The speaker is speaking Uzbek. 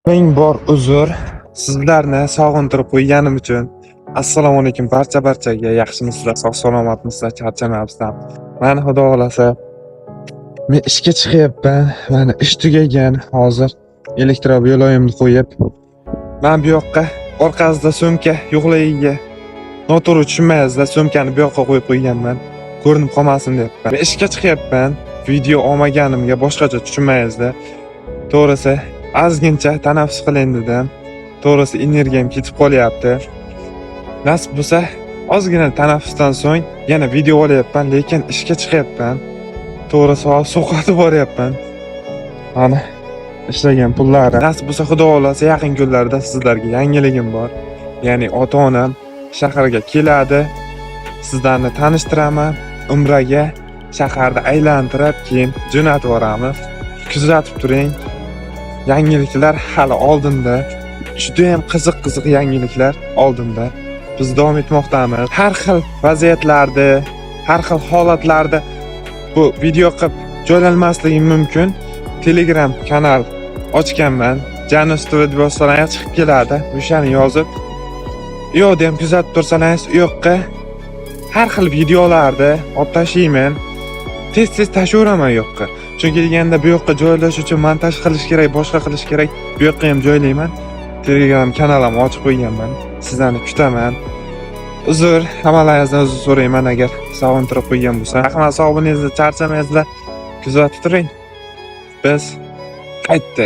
Ming bor uzr, sizlarni sog'intirib qo'yganim uchun. Assalomu alaykum barcha barchaga. Yaxshimisizlar, sog' salomatmisizlar, charchamayapsizlar? Mana, xudo xohlasa, men ishga chiqyapman. Mana, ish tugagan. Hozir elektroveloyimni qo'yib, man bu yoqqa, orqasida sumka yo'qligiga noto'g'ri tushunmaysizlar, sumkani bu yoqqa qo'yib qo'yganman. Ko'rinib qolmasin deyapman. Men ishga chiqyapman. Video olmaganimga boshqacha tushunmaysizlar. To'g'risi, ozgincha tanaffus qilayin dedim. To'g'risi, energiyam ketib qolyapti. Nasib bo'lsa, ozgina tanaffusdan so'ng yana video olyapman, lekin ishga chiqyapman. To'g'risi, hozir sovqotib boryapman. Mana, ishlagan pullarim. Nasib bo'lsa, xudo xohlasa, yaqin kunlarda sizlarga yangiligim bor. Ya'ni ota-onam shaharga keladi. Sizlarni tanishtiraman. Umraga shaharda aylantirib, keyin jo'natib yuboramiz. Kuzatib turing. Yangiliklar hali oldinda. Judayam qiziq-qiziq yangiliklar oldinda. Biz davom etmoqdamiz. Har xil vaziyatlarda, har xil holatlarda bu video qilib joylanmasligi mumkin. Telegram kanal ochganman. Janus TV deb yozsalaringiz chiqib keladi. O'shani yozib, u yoqda ham kuzatib tursalaringiz, u yoqqa har xil videolarni olib tashlayman. Tez-tez tashlayveraman u yoqqa. Chunki deganda bu yoqqa joylash uchun montaj qilish kerak, boshqa qilish kerak. Bu yoqqa ham joylayman. Telegram kanalim ochib qo'yganman. Sizlarni kutaman. Uzr, hammalaringizdan uzr so'rayman agar sog'intirib qo'ygan bo'lsam. Rahmat, sog' bo'lingizlar, charchamaysizlar. Kuzatib turing. Biz qaytdik.